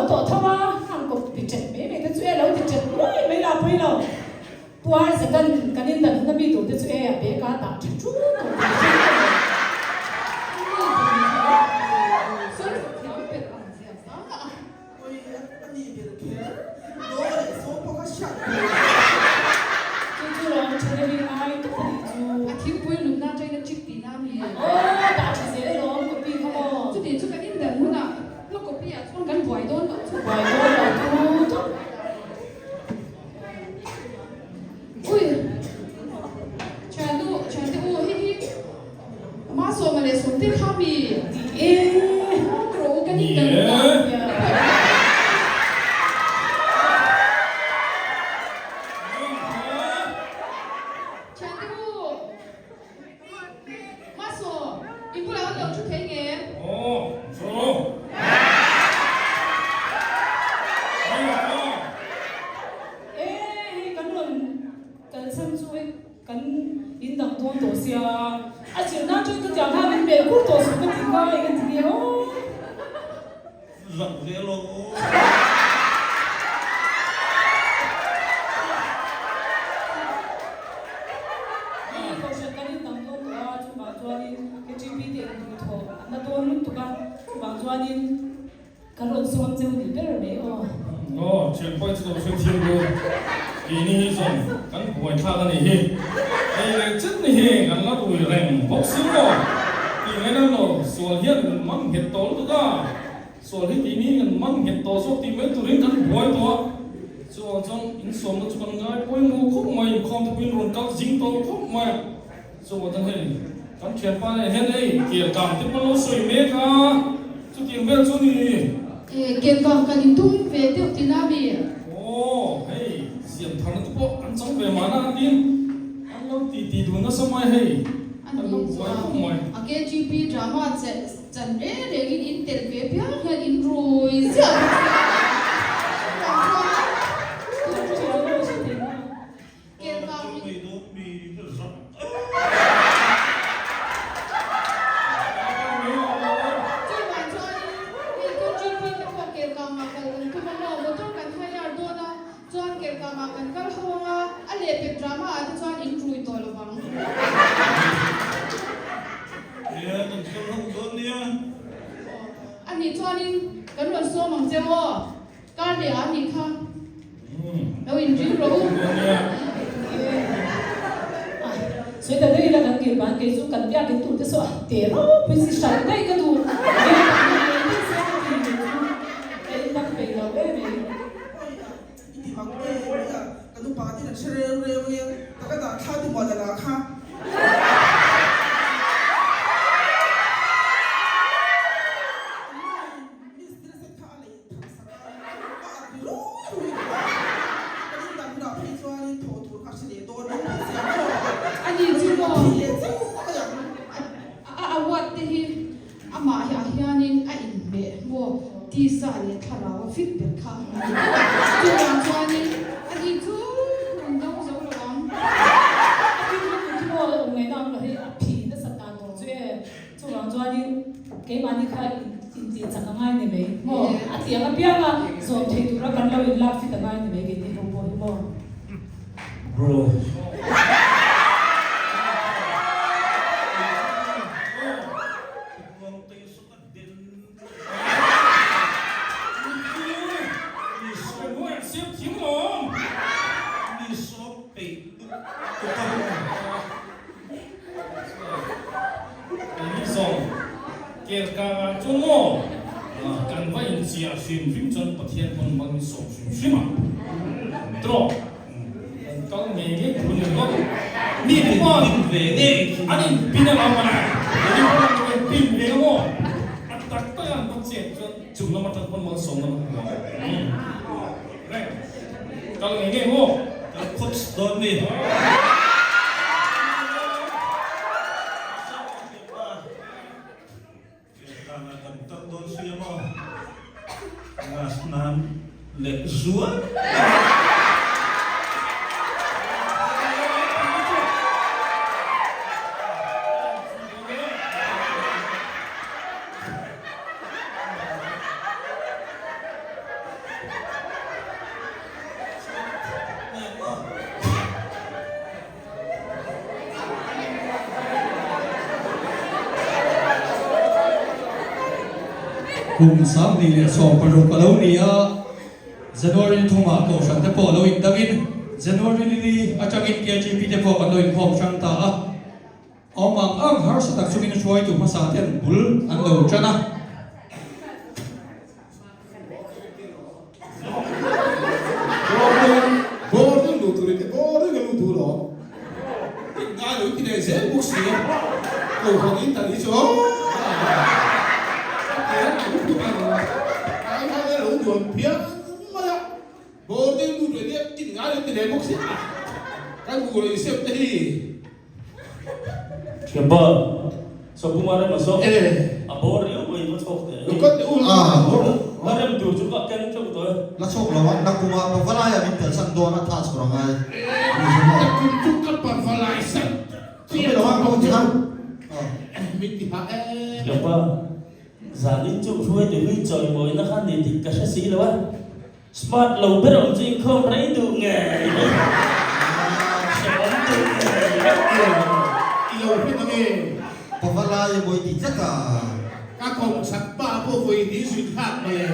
tawh tho a, hang copy ṭet mai mai te chu e lo ti ṭet nuai mai la pawi lo. Puar zetan kan in dan hun a mi tur te chu e a bag a dah ṭha ṭul tawh tih a hriat tawh lo. Sawi zawh thiam ber ang zia zang a. Ui a ni ber kher, no leh saw pawh kha hriat tur. Chu chu lawm ṭhen a rin ai tawp a nih chu. A thingpui lumna aṭangin a chip tihna a mi. Aw dah ṭha zel alawm copy kha maw. Chuti chu kan in dan hunah hla copy ah chuan kan buai dawn loh chu. Buai dawn loh chu tawp. Ui! Thiannu, thiante u, hei hi Ama sawma leh sawmte kha mi Dik e! Haw rawh u, kan in dang ta. Thiante u, Maso, i bulah an lo thu thei nge? Aw, chu. E, hei kan rawn kal chhan chu hei kan in dang dawn tawh sia, a chilh nan chuan ka tiang khan min melh kur tawh suh ka ti kha, eng a ti nge aw. Zak ve lo. Hei kohhran kan in dang dawn tawh a, chuvang chuanin KGP te in duhthawh an la dawn lutuk a, chuvang chuanin ka rawn sawm cheu ni ber mai aw. Aw, thian pawi chu ka hre thiam lo. Keini hi zawng kan buai thlak a nih hi. Hei leh chet ni hi kan la rui reng bawk si maw? Tih ngaihna lo, sual hian min man nghet tawh lutuk a. Sual hi tih ni kan man nghet tawh zawk tih mai turin kan buai tawh a. Chuvang chuan insawmna chu kan ngai pawimawh khawp mai, inkhawm te pawhin rawn kal zing tawh khawp mai a. Chuvang chuan hei kan thianpa nen hian hei kelkang te pawh an lo sawi mek a, chutiang vel chu ni. Kelkang kan intum ve deuh tihna a mi? Aw, hei siam tharna te pawh an chang ve mahna a tin an lo ti ti dun nasa mai hei, kan lo buai khawp mai. A KGP drama che. Chan reng rengin in tel ve piang hian in rui ziah bawk sia. Chuvang chuanin hei KGP te pawh Kelkangah kal kan tum a maw? Motor kan hire dawn a, chuan Kelkangah kan kal ho ang a, a lehpek drama ah te chuan in rui tawh lo vang. Nia, kan kal ho dawn nia. Aw, a nih chuanin kan rawn sawm ang che aw. Kar leh ah nih kha. Lo inring rawh u. Sawi ta daih ila kan kir ban kei chu kan biak in tur te saw a te ropui si hran daih ka duh. Kei tak hi ngei daih se ka ti ve chu ka in dang peih lo em em. Awi a, i ti mak em mai a, ka nupa ten an hre reu reu nia, taka dah thla tu muan ala kha. Mistress kha a lei thak sak a, a ak ri rui rui tawh a, kan in dang hunah phei chuanin thawh tur kha a hre leh dawn lo phei sia maw? A ni chu maw? A thi leh chiang mai ang. A award te hi amah hi ah hianin a inhmeh maw? Tisa leh thlarau a fit ber kha a ni tawh a, chuvang chuanin a ni chu an do zo lo ang. A fit lutuk hi maw awm ngaihna awm lo hi a phi nasat dan tur chu e. Chuvang chuanin keimahni kha intih chak a ngai ni mai maw? A tiang apianga zawm thei tura kan lo inlak fit a ngai ni mai keini ho pawh hi maw? Bro. Kei zawng Kelkang ah chuan maw kan va inchiah hrim hrim chuan Pathian pawn mal min sawm hrim hrim a tawk kan kal ngei ngei tur a ni ringawt. Mi te pawn an in pin a lo man a, mi pawn an in pin ve a maw a tak tak a an va chet chuan chung lam atang pawn malsawm na hmu ang reng kal ngei ngei maw. Kan coach dawn mi. Kelkanga kan kal dawn sia maw? Ngas nan leh zual. Kum 2016 a lo ni a, January ni thumah Kohhran te pawh a lo indangin January ni li atangin KGP te pawh kan lo inkhawm hrang ta a. Awm ang ang harsa tak chungin hruaitu hmasa ten bul an lo tan a. Thianpa, Sawpuma rem a zawk, a bawr riau mai va chhawk teh. Ka rem tur chu ka ken teuh tawh e. La chhawk lo a, nakuma pavalai ah min telsan dawn a tha chhawr angai. Thianpa, zanin chu hruaitu hi chawimawina kha ni dik ka hre si lo a. Smart lo ber awm chu inkhawm rei duh ngei mai. Hrehawm duh ngei mai. I lo hre ta nge? Pavalai a mawi ti tlat a. Ka kawmchhak pa pawh vawi hnih zui thlak mawle.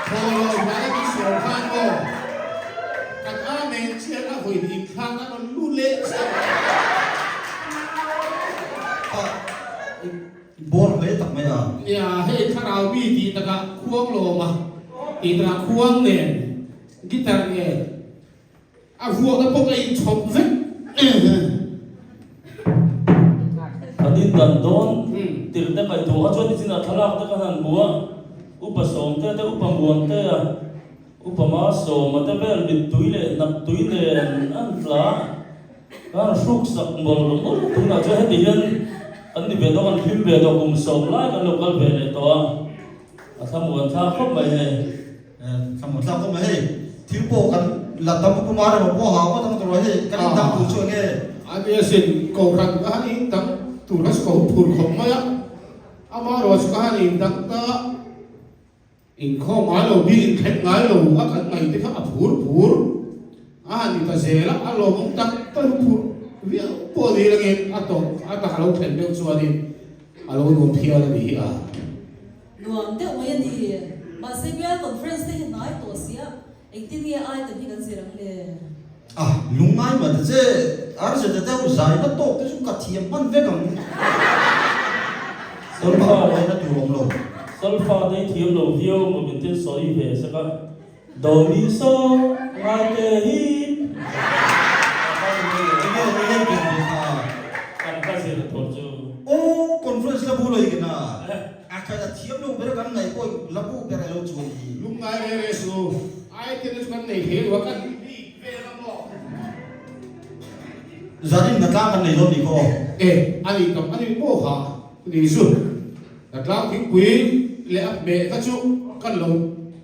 Thawhlawi hlai min sawm khan aw. Kan amen chian a vawi hnih thlak a rawn lut leh chiah. I bawr hle tak mai a. Nia, hei thlarau mi tih takah khuang lawm a, tih takah khuang nen, guitar nen, a vuakna pawh a inchhawp vek. Kan indan dawn tirh te ngaihtuah kha chuan nichinah thlalak te kan han hmu a, Upa Sawmte te, Upa Muante a, Upa Masawma te vel mittui leh hnaptui nen an tla. Kan hruk sak mawlh mawlh tunah chuan heti hian kan ni ve tawh, kan hlim ve tawh, kum sawm lai kan lo kal ve leh tawh a, a thlamuan thlak khawp mai hei. Thlamuan thlak khawp mai hei, thil pawh kan la tam kum a rem pawh hau ngawt ang tawh hei, kan indang tur chu enge? A nia sin, Kohhran ka han indang tur kha chu ka huphur khawp mai a, amaherawh chu ka han indang ta. Inkhawm ngai lo bik inthleng ngai lo a kan ngaih te kha a phur phur a han ni ta zel a, a lawmawm tak tak hi phur viau pawh ni langin a tawp a tak a lo thlen deuh chuanin a lo nuam phian a ni hi a. Nuam deuh mai a ni. Mahse bial conference te hi hnai tawh sia, engtin nge item hi kan zir ang le? A lungngai mah ta che, arze ta deuh zai na tawk te chu ka thiam hman vek ang. Solfa buaina tur awm lo. Solfa te hi thiam lo viau maw min tin sawi ve sek a, do mi so ngai te hi. Enge enge pian ve kha. Kan ka zir tur chu. Aw conference la bu lo i kena. A khat a thiam lo ber kan ngaih pawh la bu ber alo chuan hi. Lungngai re re su, ai te chu kan nei thei lo a kan bik vel a maw. Zanin Natlang kan nei dawn ni khaw. E, a nih tam a nih maw kha ni chu. Natlang thingpui leh a hmeh kha chu kan lo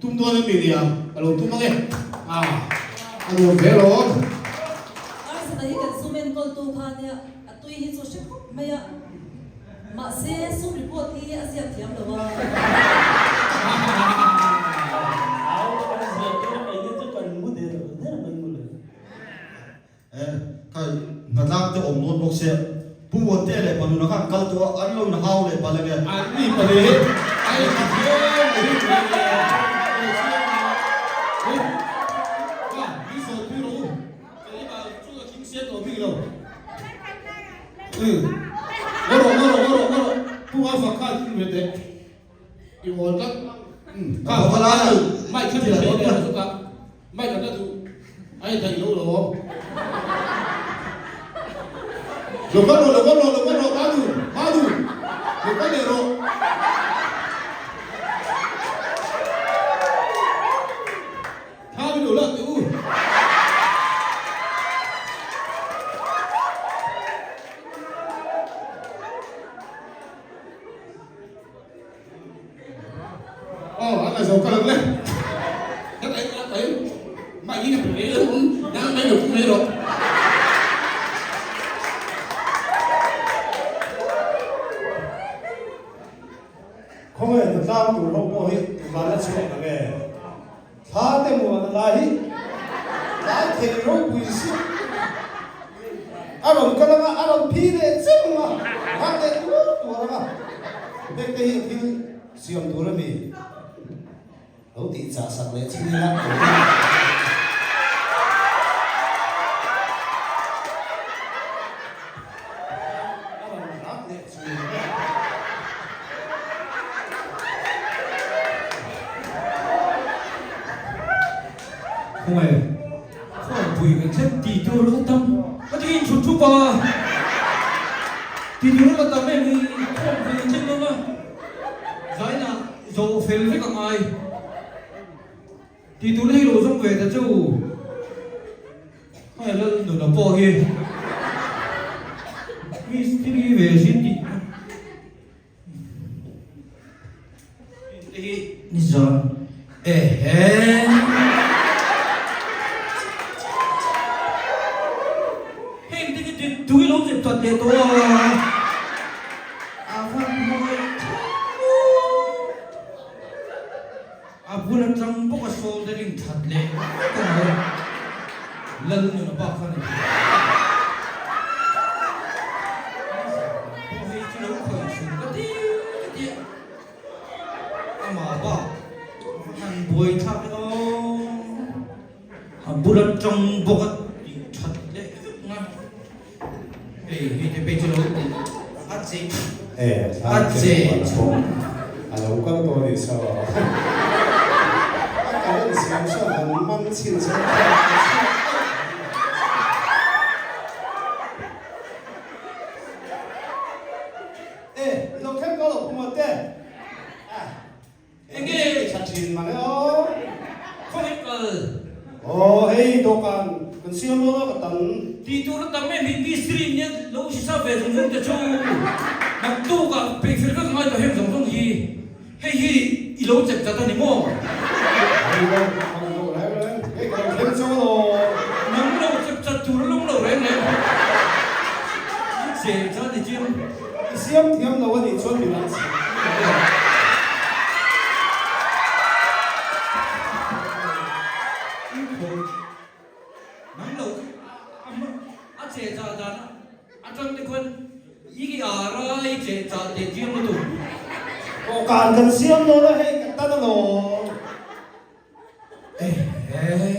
tum dawn em nia, ka lo tum ang e. A, a nuam ve alawm. Arsenal hi kan sum enkawltu kha nia a tui hi chu hre khawp mai a. Mahse, sum report hi a ziak thiam lo a. Au kan ziak tir a keini chu kan mu der der mai mu le. E, khai hnatlang te awm dawn bawk sia. Pu Muante leh Panuna khan kal tawh a, an lo in hau leh palh ange. An ni pali a in ti hian a ring leh leh a, ka min sawi pui rawh u. Keimah chu ka khing siam tawh bik lo. Ngaw rawh, ngaw rawh, ngaw rawh, ngaw rawh. Pu a fak kha thil ve teh. I awl tlat. Kha Ka lai a. Mic kha thil ve teh chutah. Mic an la duh. Ai daih lo lo. Lo kal rawh, lo kal rawh, lo kal rawh, Madu, Madu. Lo kal leh rawh. Tha min lo lak teh u. Aw, an la zo ka lang le. Ka tai ka tai. Mai ni na pui le um, nang mai lo pui ro. Khawngaih na tlang tur ho pawh hi van a chhuak ang e. Thla te muan a lai hi tlai thei ropui si. A rawn kal anga a rawn phi leh cheu anga, nghah leh tuar tuar anga. Heng te hi thil siam tur a mi lo tih chah sak leh chin ila. A rawn rak leh chu. Khawngaih khawnpui kan thlen tih tur ka tam ka ti in chhut thup a, tih tur ka tam em hi khawnpui kan thlen dawn a, zainah zawh fel vek a ngai tih tur hi lo zawng ve ta chu Khawngaih lal nuna pawh hi mistiri ve sin tih. Hengte hi nizan ehe. Hengte hi dik tui lo zep that leh tawh a. A van hmuh A bul atang bawk a soldering that leh vek a ni. Lalnuna bak khan a ti. Pawh hei chu lo khawih chhun ka ti ka ti a. Amah bak han buai thlak emaw a bul atang bawk a tih that leh vek ngai. Hei hei te pei chu lo ti a che a che chhawng. A lo kal tawh a nih saw. A current siam sawn han man chhin chuan thla a chhuak daih mai. E, i lo thleng tawh lo Pumawt te. Enge tha thin mang e aw. Khawi kal. Aw hei dawhkan kan siam dawn a ka tam. Tih tur a tam em hi mistiri nia lo hisa ve zawng zawng te chu naktuk ah peih fel vek angai tawh heng zawng zawng hi hei hi i lo chep chat a ni maw? Hei lo ang lo reng reng hei ka lo thleng chauh alawm. Nang lo chep chat tur a lawng lo reng reng i che chat ni chiang. I siam thiam lo a nih chuan min ang siam thiam lo. I khawi nang lo a che chah dan atang te khuan i ki ar a i che chah teh chiang lutuk. Dawhkan kan siam dawn a hei ka tan alawm. Ehe.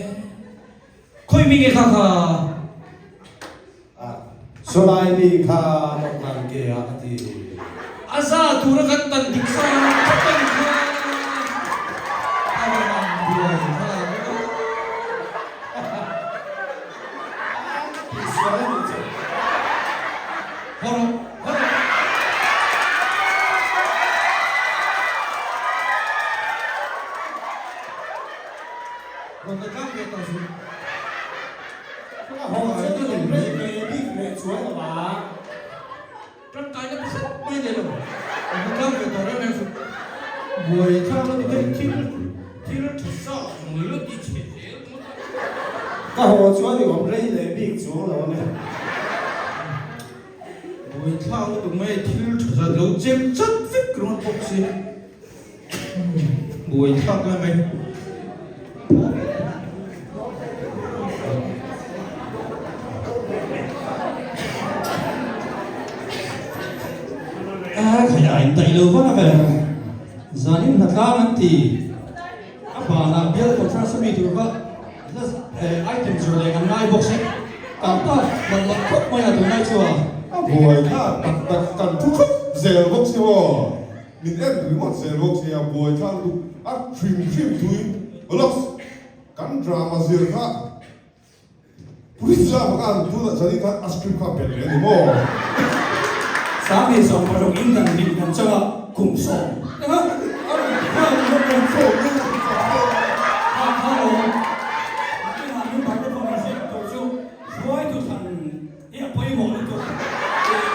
Khawi mi nge kha kha? A, Sawlai mi kha dawhkan ke ah a ti. A za tura kan tan dik sa kha tan kha a va han buai kha a. Tih sual a nih chu. Haw rawh, haw rawh. Rawn la tlang ve tawh suh. A haw chu ka lo rei ve bik leh chuai lo a. Tangkaina pakhat mai nei lo. Rawn la tlang ve tawh reng reng suh. Buai thlak la duh hei thil thil tha sa zawng lo ti chhe zel ngawt a. Ka haw chuan i awm rei leh bik chuang lo a ni. Buai thlak lutuk mai thil tha zat lo chem chat vek ringawt bawk si. Buai thlak lai mai. A khai a in daih lo vang a ve. Zanin hnatlang an ti. A banah bial contrast a mi tur kha item zawrh leh kan ngai bawk si. Kan ta malh malh khawp mai a tunlai chu a. A buai thlak tak tak kan thu thup zel bawk si maw. Min en ringawt zel bawk sia buai thlak lutuk a hrim hrim tui lawks kan drama zir kha Prince lama khan tunah zan in khan a script kha a belh leh a ni maw? 26 in dan hnih kan chang a kum sawm eng a a rawn ti nghal ringawt kum sawm eng a kha kha lo nakinah min microphone a hriat tur chu hruaitu thlan Hi a pawimawh lutuk tih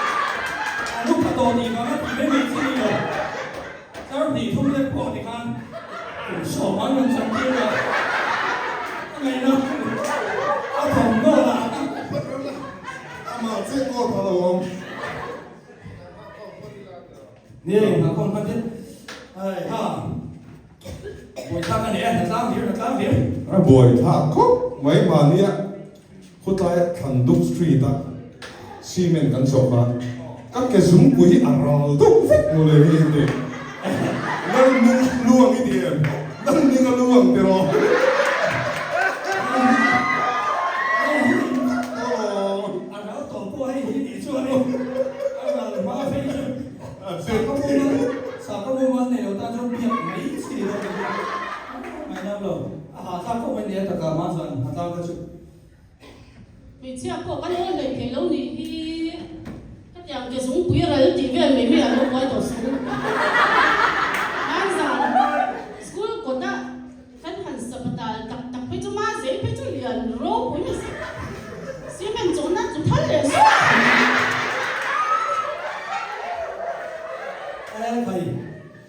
a lu pha tawh tih vanga ti mai mai chi ni lo. Tlar hnih thum lek pawh ti khan kum sawm an rawn chang tir a, a ngaihna a thawmhnaw lah Amah chiah kawt a lo awm. Ni, a kawng hman tin. Hei ha. Buaithlak a ni e, hnatlang hlir, hnatlang hlir. A buaithlak khawp mai mahnia khawtlaia Thlanduk Street-a cement kan zawh khan. Ka ke zungpui hi a ral deuh vek mawle hi a ti. Lal nung lu ang i ti em? Lal ning a lu ang tiraw? A ral tawh pawh hei hi nih chuan a ral hma phei chu Sakhaw mumal nei lo tan chuan biak mai chi ni dawn ni chu ngainam lo. A hahthlak khawp mai nia taka mah chuan hahthlak kha chu. Hmeichhia pawh kan haw hlei thei lo nih hi khatiang ke zungpui ral tih vel mai mai ah lo buai tawh suh. Hmanzan school kawt ah kan han sapatal tak tak phei chu ma zei phei chu lian ropui mai si. Cement chawhna chu thal leh suh. E khai,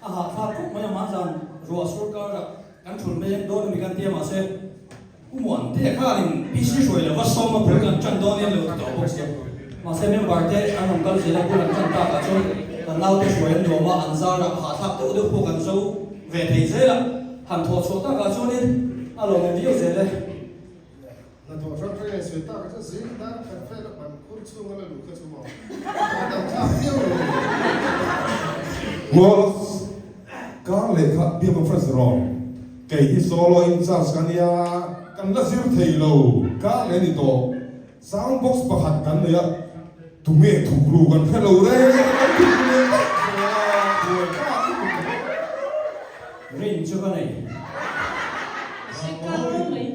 a hahthlak khawp mai a hmanzan ruah sorkar ah kan thul mek dawn a mi kan tia mahse Pu Muantea khanin PC hruai lova sawm a bul kan tan dawn hian lo ti tawh bawk sia. Mahse member te an rawn kal zel a, bul an tan tak ah chuan kan naute hruai an nuam a, an zar a, hahthlak deuh deuh pawh kan zo ve thei zel a, han thawh chhuah tak ah chuanin a lawmawm viau zel e. Hnathawh hrang hrang in sawi tak ah chuan zing dar khat vel a ban khur chhung a la luh kha chu maw a dam thlak viau lo ni. Maw kar lehkha biak conference rawh. Kei hi solo in charge ka nia, kan la zir thei lo, kar leh ni tawh. Sound box pakhat kan nei a, tunge thuk ru kan hre lo reng a, kan thuk ru leh daih zel a, buai ta lutuk ta bawk. Rin chu ka nei. Hre kar mai.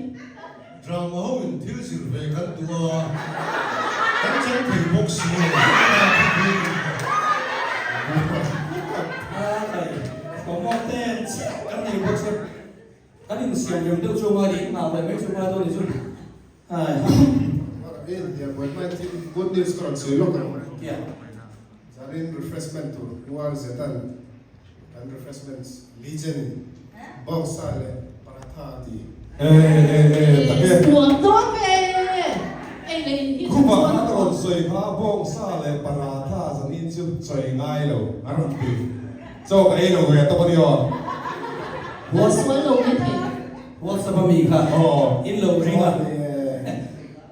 Drama ho in thil zir ve kan duh a, kan chang thei bawk si lo, ka thil thei duh lo. Promote chiah kan nei bawk se, kan insiam rem deuh chu ngai leh nghah ve mai chu ngai dawn ni chu. Hai. Good news ka rawn sawi lawk ang. Zanin refreshment tur UR Zetan Kan refreshments Legion bawngsa leh paratha a ti. Take. Nuam dawn ve ei leh in hi Khuma an rawn sawi kha bawngsa leh paratha zanin chu sawi ngai lo an rawn ti. Chaw ka ei lo ve tawp a ni aw. Kan sual lo mai thei. WhatsApp a mi kha in lo ring a,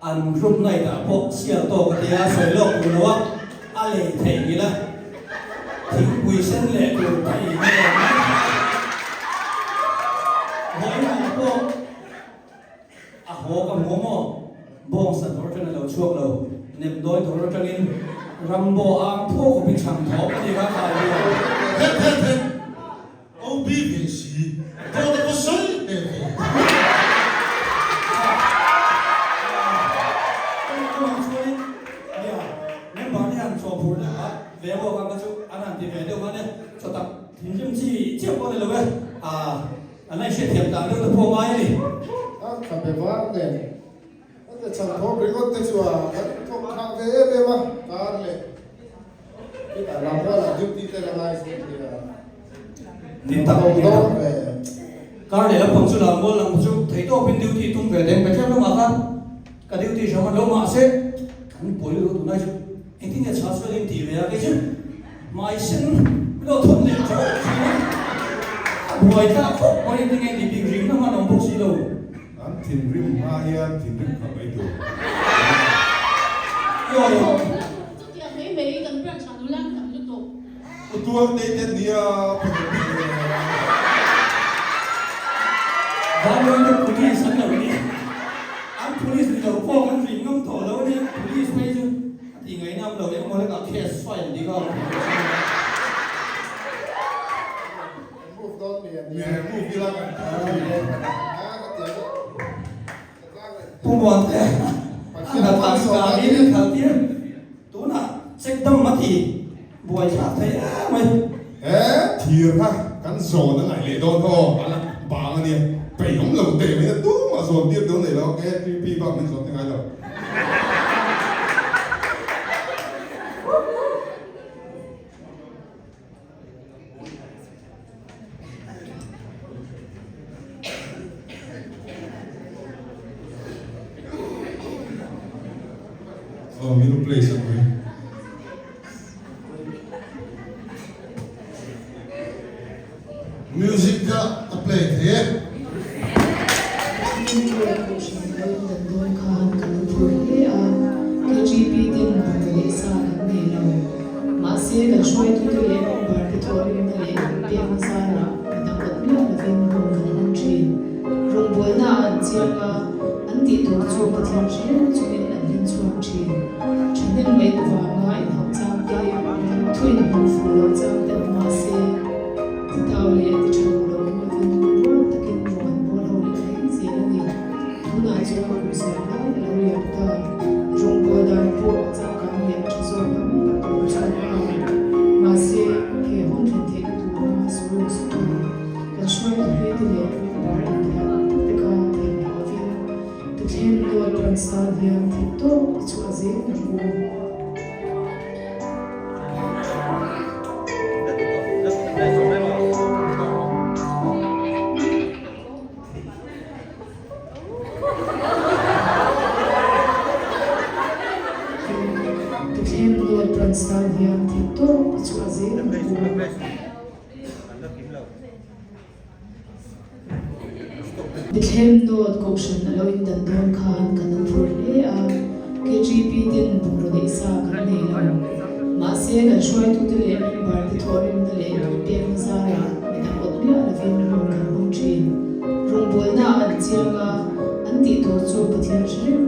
an group night ah pawh sial tawk a tia sawi lawk tur lo a. A lei theih ngil a, thingpui sen leh tur ka in a lawm mai kha. Vawiin ang pawh a haw ka hmu maw? Bawngsa dawr atangin a lo chhuak lo, Nemdawi dawr atangin Rambo ang phuak khawpin chhang thawk a ni kha khai hian. Het het het! OB ve si, dawt a va sawi ve ve. Amah chuanin nia member te han chawh phur deuh a, ve bawk ang kha chu an han ti ve deuh khan e, chaw tak thinrim chi chiah pawh a ni lo e, ah an la inhriatthiam dan deuh te pawh a ngai a ni. A tha be var nen a te chhan thawm ringawt te chu a kan thawk thlah ve em em a, kar leh Kitah lammualah duty te la ngai zui nia. Ni tak ni tak. Kar leh lampang chu lammual lam chu thei tawpin duty tum ve deng Bethlehem lamah khan ka duty hram a lo mahse kan pawi luh tunlai chu engtin nge chhah chuan in tih ve a kei chu hmai sen min lo thawn leh teuh thin a a buai thlak khawp mai engtin nge tih bik ring na hman awm bawk si lo. An thinrim hma hian thinrim kha mai tur. Chutiang mai mai kan branch ah nula an tam lutuk. U tuar tei te nia pakhat bik ve a. Vanrawn te police an lo ni. An police ni lo pawh kan rin ngam tawh lo ania, police phei chu a tih ngaihna awm lo eng emaw hlekah case file tih kha a awm thei bawk si a. Kan move dawn mi a nia. Move ila kan Pu Muante a hnathawk kanin a khalh tir. Tunah check dam a ti buai thlak thei em mai. He thir kha kan zawn a ngaih leh dawn kha aw, a la bang a nia, peih awm lo teh mai a, tumah zawn tir dawn nei lo, KTP bak min zawn te ngai lo. Oh, min play sak mai. Music kha a play thei e. Khan kan phur hle a, KGP ten bungraw leh sa kan nei lo. Kan hruaitute leh member te thawhrimna leh inpekna zarah midang awt miah lovin hun kan hmang thin. Rawngbawlna ah an chiang a, an tih tur chu Pathian hre reng chungin an hlim chhuak thin. Thahnem ngaihna vanga inhauh chang te, thu inhmuh fuh loh chang te awm mah se, titau leh ti tha duh lo awm lovin rual takin rawng an bawl ho leh mai zel a ni. Tunah chuan kum sawm lai a lo liam ta. Rawngbâwl dan pawh a changkang leh a tha zawk tam tak a lo chhuak a. Mahse, he hun thlen theihna tura sawi sutu kan hruaitu hluite leh member inphiat takte kha theihnghilh lovin Bethlehem Dawt branch tan hian theihtawp i chhuah zel ang u. Bethlehem Dawt branch tan hian theihtawp i chhuah zel ang u. Bethlehem Dawt kohhran a lo indan dawn khan kan lo phur hle a, KGP ten bungraw neih sa kan nei lo. Mahse, kan hruaitute leh member te thawhrimna leh inpekna zarah midang awt miah lovin hun kan hmang thin. Rawngbawlna ah an chiang a, an tih tur chu Pathian hre reng.